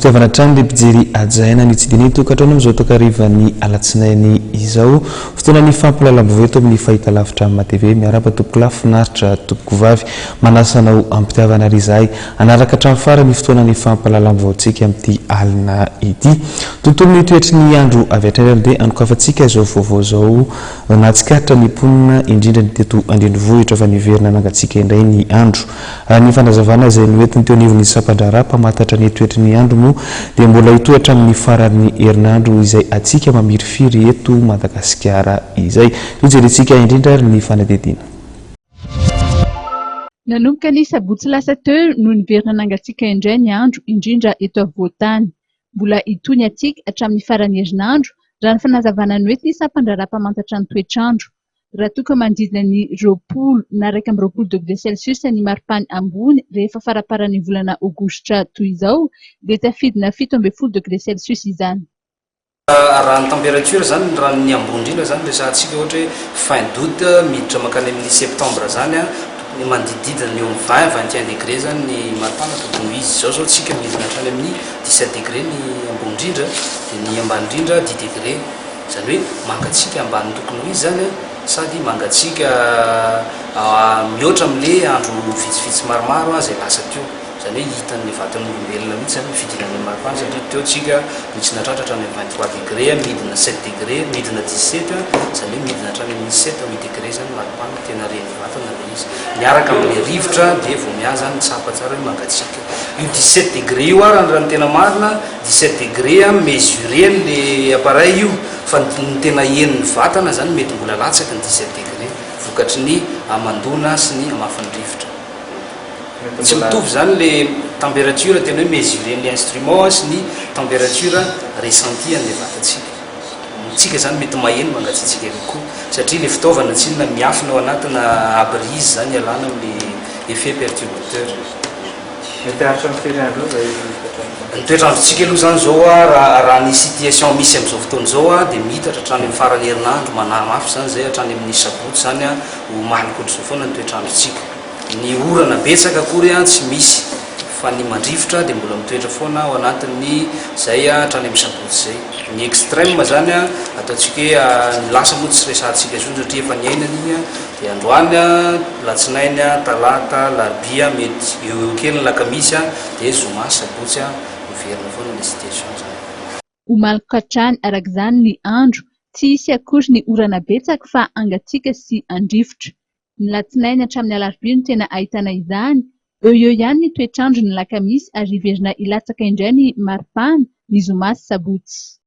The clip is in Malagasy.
Am-pitiavana hatrany ry mpijery hajaina ny tsidina ny tokantrano amin'izao tokarivan'ny alatsinainy izao. Fotoanan'ny fampahalalam-baovao eto amin'ny fahitalavitra Matv. Miarahaba tompokolahy, finaritra tompokovavy. Manasa anao am-pitiavana ary izahay hanaraka hatramin'ny farany ny fotoanan'ny fampahalalam-baovaontsika amin'ity alina ity. Tontolon'ny toetry ny andro avy hatrany ary dia anokafantsika izao vaovao izao. Nahatsikaritra ny mponina, indrindra ny teto an-drenivohitra fa niverina nangatsiaka indray ny andro. Raha ny fanazavana izay noentiny teo anivon'ny sampan-draharaha mpamantatra ny toetry ny andro moa dia mbola hitohy hatramin'ny faran'ny herinandro izay hatsiaka mamirifiry eto Madagasikara izay. Hojerentsika indrindra ary ny fanadihadiana. Nanomboka ny sabotsy lasa teo no niverina nangatsiaka indray ny andro, indrindra eto afovoan-tany. Mbola hitohy ny hatsiaka hatramin'ny faran'ny herinandro, raha ny fanazavana noentin'ny sampan-draharaha mpamantatra ny toetr'andro. Raha toa ka manodidina ny 20 na 21 degré celsius ny maripana ambony rehefa faramparan'ny volana aogositra toy izao, dia tafidina 17 degré celsius izany. Raha ny température zany, raha ny ambony indrindra zany resahantsika ohatra hoe fin d'août miditra mankany amin'ny septembre zany an, tokony manodidididina ny eo amin'ny 20, 21 degré zany ny maripana tokony ho izy. Izao zao tsika midina hatrany amin'ny 17 degré ny ambony indrindra dia ny ambany indrindra 10 degré. Izany hoe mangatsiaka ambany tokony ho izy zany an, sady mangatsiaka mihoatra amin'le andro vitsivitsy maromaro izay lasa teo. Izany hoe hitan'ny vatan'ny olombelona mihitsy izany ny fidinan'ny maripana satria teo tsika no tsy nahatratra hatrany amin'ny 23 degré, midina 7 degré, midina 17, izany hoe midina hatrany amin'ny 7 à 8 degré izany ny maripana, tena ren'ny vatana ilay izy. Miaraka amin'ilay rivotra dia vao miha izany tsapa tsara hoe mangatsiaka. Io 17 degré io ary raha ny tena marina, 17 degré a mesurer an'le appareil io fa ny tena henon'ny vatana zany mety mbola latsaky ny 17 degré vokatry ny hamandoana sy ny hamafin'ny rivotra. Tsy mitovy zany le température tena hoe mesurer n'le instrument sy ny température ressenti an'le vatantsika. Tsika zany mety maheno mangatsiatsiaka kokoa satria le fitaovana tsinona miafina ao anatina abri izy zany ialana am'le effet perturbateur. Mety haharitra amin'ny firy andro eo izay toetr'andro? Ny toetr'androntsika aloha izany izao raha raha ny situation misy amin'izao fotoana izao dia miitatra hatrany amin'ny faran'ny herinandro, manahy mafy izany izay hatrany amin'ny sabotsy izany ho maloka ohatr'izao foana ny toetr'androntsika. Ny orana betsaka akory tsy misy fa ny mandrivotra dia mbola mitoetra foana ao anatin'ny izay hatrany amin'ny sabotsy izay. Ny extrême izany ataontsika hoe ny lasa moa tsy resahantsika intsony satria efa niainana iny. Dia androany, latsinainy, talata, alarobia, mety eo eo kely ny lakamisy dia zoma, sabotsy miverina foana ny situation zany. Ho maloka hatrany araka izany ny andro, tsy hisy akory ny orana betsaka fa hangatsiaka sy handrivotra. Ny latsinainy hatramin'ny alarobia no tena ahitana izany, eo eo ihany ny toetr'andro ny lakamisy ary hiverina hilatsaka indray ny maripana ny zoma sy sabotsy.